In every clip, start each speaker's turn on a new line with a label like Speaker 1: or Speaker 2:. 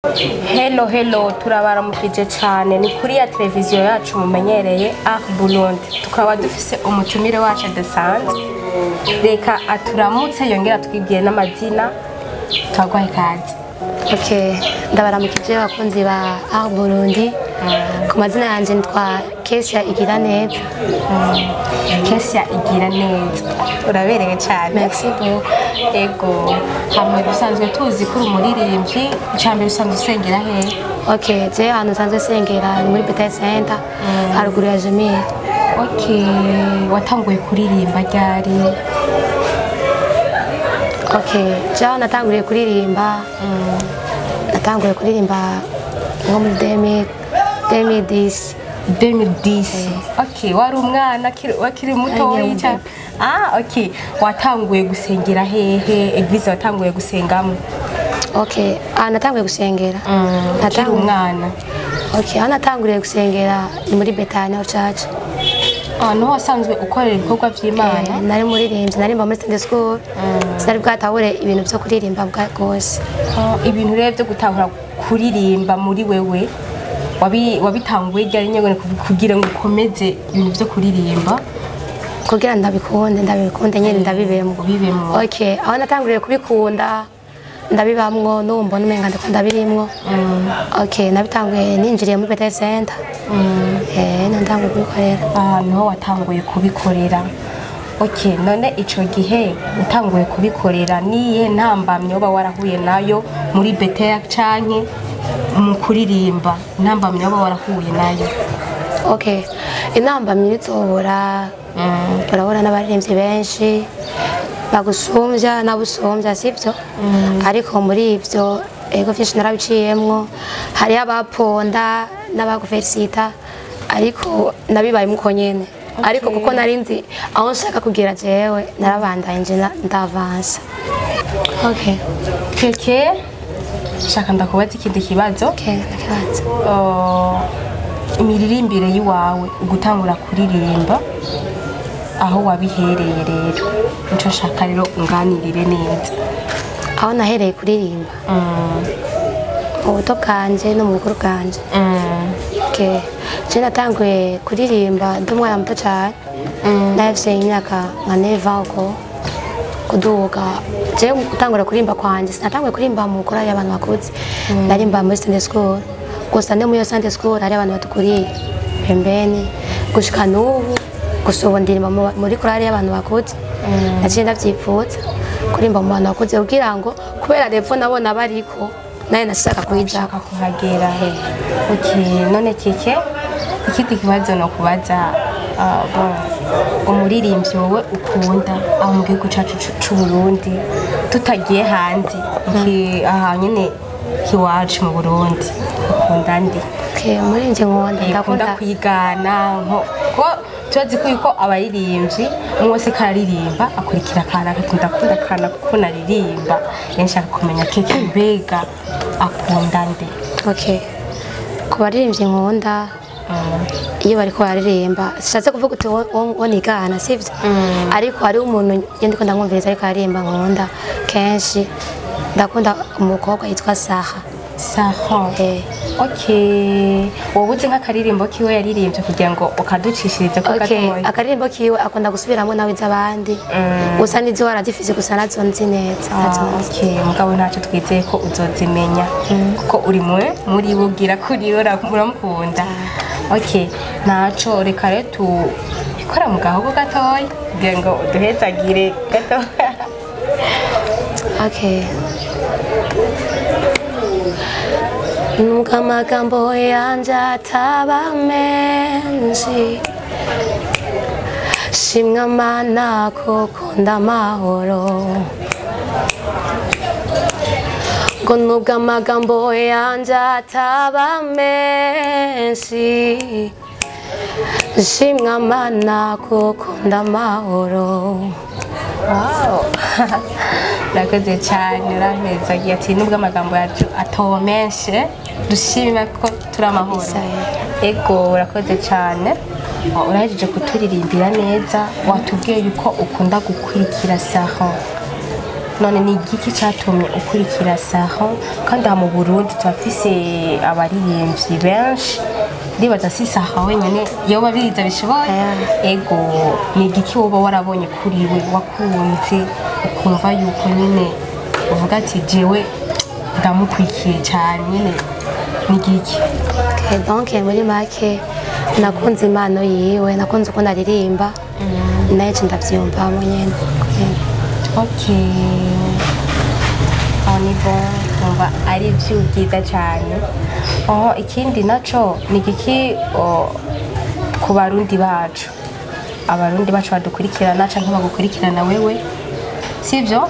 Speaker 1: Hello, hello, turabaramukije cyane. Ni kuri ya televiziyo yacu mumenyereye, Art Burundi. Tukaba dufise umutumire wacu adasanzwe. Reka aturamutse, yongera twibwire n'amazina. Twaguhaye ikaze.
Speaker 2: Okay, ndabaramukije abakunzi ba Art Burundi. Ku mazina yanjye nitwa Kesia Igiraneza.
Speaker 1: Kesia Igiraneza, uraberewe cyane.
Speaker 2: Merci beaucoup.
Speaker 1: Ego, hamwe dusanzwe tuzi ko uri umuririmbyi. Icambere, usanzwe usengera hehe?
Speaker 2: Okay, je ahantu nsanzwe sengera ni muri Bethel Center, haruguru ya Jemire.
Speaker 1: Okay, watanguye kuririmba ryari?
Speaker 2: Okay, je aho natanguriye kuririmba, natanguye kuririmba nko muri 2010.
Speaker 1: 2010, okay. Wari umwana wakiri mutoyi
Speaker 2: Nari
Speaker 1: cyane. Ah, okay. Watanguye gusengera hehe? Église watanguye gusengamo?
Speaker 2: Okay, ahantu natanguye gusengera.
Speaker 1: Ukiri umwana.
Speaker 2: Okay, aho natanguriye gusengera ni muri Bethania Church.
Speaker 1: Ahantu wasanzwe ukorera ibikorwa vy'Imana?
Speaker 2: Nari muririmbyi, narimba muri Sunday school. Sinari bwatahure ibintu byo kuririmba bwa rwose.
Speaker 1: Ah, ibintu rero byo gutahura kuririmba muri wewe wabitanguye ryari nyene kugira ngo ukomeze ibintu byo kuririmba?
Speaker 2: Kugira ndabikunde nyine, ndabibemo.
Speaker 1: Ubibemwo.
Speaker 2: Okay, aho natanguriye kubikunda, ndabibamwo, n'ubu mbona umenga ndiko ndabirimwo. Okay, nabitanguye ninjiriye muri Bethel Center. Natanguye kubikorera.
Speaker 1: Ahantu ho watanguye kubikorera. Okay, none ico gihe utanguye kubikorera, niye ntambamye woba warahuye nayo muri Bethel canke mu kuririmba, intambamye woba warahuye nayo?
Speaker 2: Okay, intambamyi nitobora, urabona n'abaririmbyi benshi bagusumbya n'abusumbya, sibyo? Ariko muri ibyo, ego, byinshi narabiciyemwo. Hariho abaponda n'abagufelicita, ariko nabibayemo uko nyene. Ariko kuko nari nzi aho nshaka kugira, jewe narabandanye ndavansa. Okay.
Speaker 1: Keke, shaka ndakubaza ikindi kibazo.
Speaker 2: Okay, ndakibaza.
Speaker 1: Imiririmbire y'iwawe, ugutangura kuririmba, aho wabihereye rero, nico nshaka rero unganirire neza.
Speaker 2: Aho nahereye kuririmba mu buto bwanje no mu bukuru bwanje? Okay. Je natanguye kuririmba ndi umwana muto cyane, nahise imyaka nka 9 uko kuduga. Je gutangura kuririmba kwanje, sinatanguye kuririmba mu korali y'abantu bakuze, narimba muri Sunday school gusa. No muri iyo Sunday school hari abantu badukuriye pembeni gushika n'ubu. Gusa ubu ndirimba muri korali y'abantu bakuze. Naciye ndavyipfuza kuririmba mu bantu bakuze kugira ngo, kubera repfo nabona bariko, nawe nashaka kuyijako.
Speaker 1: Ushaka kuhagera. Okay, none Keke, ikindi kibazo no kubaza, bon, umuririmbyi wowe ukunda aho mu gihugu cacu c'u Burundi, tutagiye hanze, aha nyene iwacu mu Burundi, ukunda nde?
Speaker 2: Okay, umuririmbyi nkunda,
Speaker 1: ukunda
Speaker 2: ndakunda
Speaker 1: kwigana nko ko tubazi ko yuko abaririmbyi umwe wese kararirimba akurikira kanaka, ati ndakunda kana kuko naririmba. Rero nshaka kumenya Keke mbega akunda nde?
Speaker 2: Okay. Ku baririmbyi nkunda, iyo bariko bararirimba, sishatse kuvuga uti wo nigana, sivyo? Ariko hariho umuntu iyo ndiko ndamwumviriza ariko aririmba nkunda kenshi. Ndakunda umukobwa yitwa Saha.
Speaker 1: Saha?
Speaker 2: Eh.
Speaker 1: Okay, wowe uzi nk'akaririmbo kiwe yaririmbye kugira ngo ukaducishirize ko gatoya?
Speaker 2: Akaririmbo kiwe akunda gusubiramo nawe iz'abandi, gusa n'izo arazifise, gusa nazo nzi neza, nazo nzi.
Speaker 1: Okay, mugabo ntacyo, twizeye ko uzozimenya kuko uri mwe muri bo ubwira kuri we uramukunda. Okay, ntaco, reka rero tubikora mu gahogo gatoya kugira ngo uduhezagire gatoya.
Speaker 2: Okay. Nubwo amagambo yanje ataba menshi, shimwa Mana kuko ndamahoro. Ngo nubwo amagambo yanje ataba menshi, shimwa Mana kuko ndamahoro.
Speaker 1: Wow. Urakoze cyane, urampezagiye. Ati nubwo amagambo yacu atoba menshi, dushima ko turi amahoro.
Speaker 2: Kabisa.
Speaker 1: Ego, urakoze cyane. Urahejeje kuturirimbira neza, watubwiye yuko ukunda gukurikira Saho. None ni igiki cyatumye ukurikira Sarah? Kandi aha mu Burundi turafise abaririmbyi benshi, ndibaza si Sarah wenyine yoba biza bishoboye. Ego, ni igiki woba warabonye kuri we wakunze, ukumva yuko nyine uvuga ati jewe ndamukurikiye cyane nyine, ni igiki?
Speaker 2: Okay, donc muri make nakunze impano yiwe, nakunze ukuntu aririmba, naye ndavyiyumvamo nyene.
Speaker 1: Ok, aho ni bon, numva ari byo byiza cyane. Aho ikindi naco ni igiki ku Barundi bacu, Abarundi bacu badukurikirana canke bagukurikirana wewe, sivyo?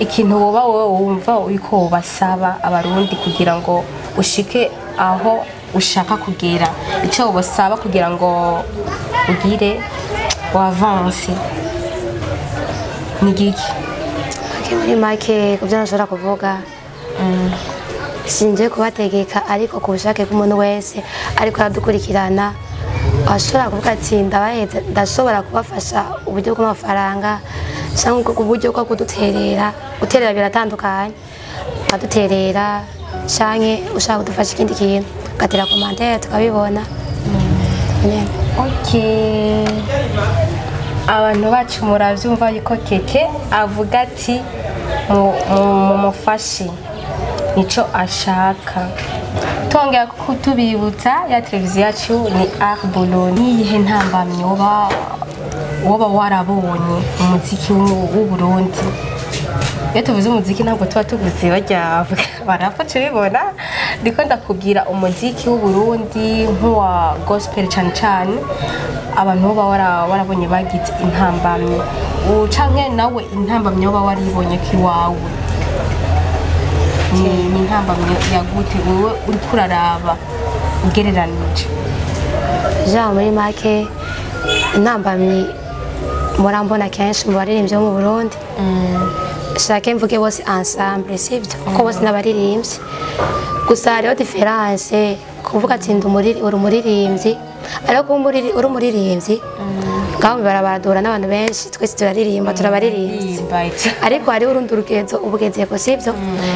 Speaker 1: Ikintu woba wowe wumva uriko wobasaba Abarundi kugira ngo ushike aho ushaka kugera, ico wobasaba kugira ngo ugire w'avance, ni igiki?
Speaker 2: Okay, muri make ku byo nashobora kuvuga, sinje kubategeka, ariko ku bushake bw'umuntu wese ariko aradukurikirana ashobora kuvuga ati ndabahetse, ndashobora kubafasha uburyo bw'amafaranga cyangwa uburyo bwo kuduterera. Guterera biratandukanye, ukaduterera canke ushaka kudufasha ikindi kintu ugatera commentaire tukabibona nyene.
Speaker 1: Ok, abantu bacu muravyumva yuko Keke avuga ati mumufashe, nico ashaka. Tongera kutubibutsa ya televiziyo yacu ni Art Burundi. Niyihe ntambamyi woba warabonye umuziki w'Uburundi? Iyo tuvuze umuziki ntabwo tuba tuvuze barya barapfa, tubibona. Ndiko ndakubwira umuziki w'Uburundi nk'uwa gospel cyane cyane, abantu boba warabonye bagize intambamyi, canke nawe intambamyi woba waribonye ko iwawe ni intambamyi yagute wowe uriko uraraba ugereranije?
Speaker 2: Jean, muri make intambamyi murambona kenshi mu baririmbyi bo mu Burundi, shake mvuge bose ensemble, sivyo? Kuko bose n'abaririmbyi, gusa hariho différence kuvuga ati ndi uri umuririmbyi, ariko kuba uri umuririmbyi ngaho mw'ibarabara duhura n'abantu benshi, twese turaririmba, turabaririmbyi, ariko hariho urundi rugenzo ubugezeko, sivyo?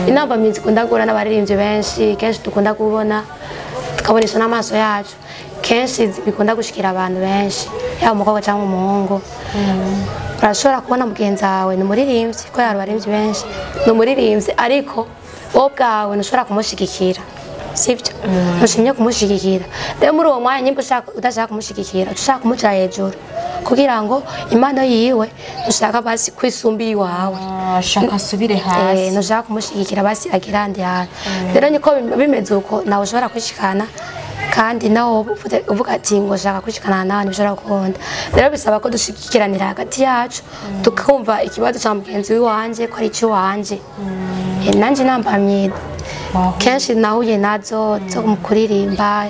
Speaker 2: Intambamyi zikunda guhura n'abaririmbyi benshi, kenshi dukunda kubona tukabonesha n'amaso yacu, kenshi bikunda gushikira abantu benshi, yaba umukobwa cyangwa umuhungu, urashobora kubona mugenzi wawe ni umuririmbyi, kubera hari abaririmbyi benshi, ni umuririmbyi, ariko wowe ubwawe ntushobora kumushigikira, sibyo? Ntushimye kumushigikira. Rero muri uwo mwanya nimba udashaka kumushigikira, uca ushaka kumuca hejuru kugira ngo impano yiwe ntushaka basi kwisumba iwawe.
Speaker 1: Shaka asubire hasi.
Speaker 2: Ntushaka kumushigikira basi agira ahandi hantu. Rero niko bimeze uko, nawe ushobora kwishikana, kandi nawe uvuga ati ngo shaka kwishikana nawe ntibishobora gukunda. Rero bisaba ko dushigikiranira hagati yacu, tukumva ikibazo cya mugenzi w'iwanje ko ari icy'iwanje. Nanje nambamye kenshi nahuye nazo zo mu kuririmba,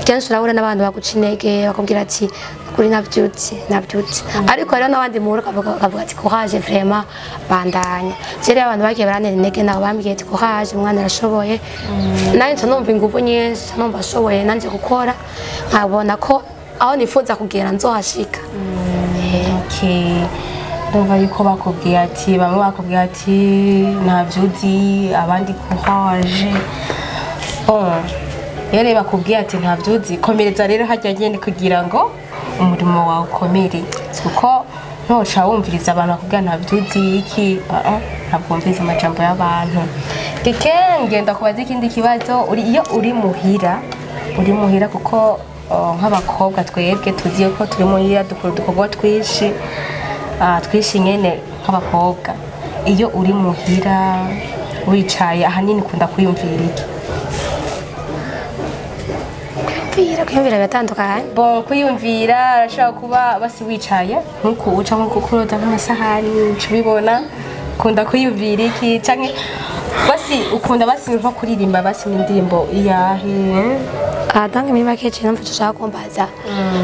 Speaker 2: kenshi urahura n'abantu baguca intege, bakubwira ati kuri nabyutse nabyutse, ariko hariho n'abandi muhura ukavuga ati courage, vraiment bandanya. Je rero abantu bagiye barantera intege, nabo bambwiye ati courage, umwana arashoboye. Nanjye nca numva ingufu nyinshi, nca numva ashoboye nanjye gukora, nkabona ko aho nifuza kugera nzohashika.
Speaker 1: Okay. Ndumva yuko bakubwiye ati, bamwe bakubwiye ati ntabyo uzi, abandi courage. Bon, iyo rero bakubwiye ati ntabyo uzi, komereza rero hajya nyene kugira ngo umurimo wawe ukomere, kuko ntoca wumviriza abantu bakubwira ntabyo uzi iki. Ah, ah, ntabwo wumviriza amajambo y'abantu. Keke, ngenda kubaza ikindi kibazo. Uri iyo uri muhira, uri muhira, kuko nk'abakobwa twebwe tuzi ko turi muhira dukora udukorwa twinshi, twinshi nyene nk'abakobwa. Iyo uri muhira wicaye, ahanini ukunda kwiyumvira iki?
Speaker 2: Kwiyumvira biratandukanye.
Speaker 1: Bon, kwiyumvira arashobora kuba basi wicaye nkuko uca nkuko kuroza nk'amasahani, uca ubibona, ukunda kwiyumvira iki? Canke basi ukunda basi nko kuririmba basi n'indirimbo iyahe?
Speaker 2: Ah, donc muri make je numva ushaka kumbaza,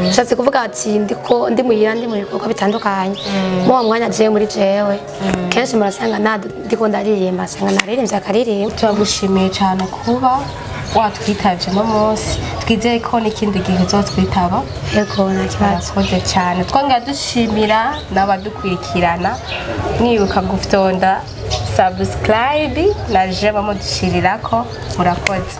Speaker 2: ushatse kuvuga ati ndiko ndi muhira, ndi mu bikorwa bitandukanye, muri uwo mwanya jewe muri jewe kenshi murasanga ndiko ndaririmba, asanga naririmbye akaririmba.
Speaker 1: Turagushimiye cyane kuba Watwitavye uno munsi, twizeye ko n'ikindi gihe uzotwitaba.
Speaker 2: Yego, nta kibazo.
Speaker 1: Murakoze cyane. Twongera dushimira n'abadukurikirana, mwibuka gufyonda subscribe na j'aime mudushirirako. Murakoze.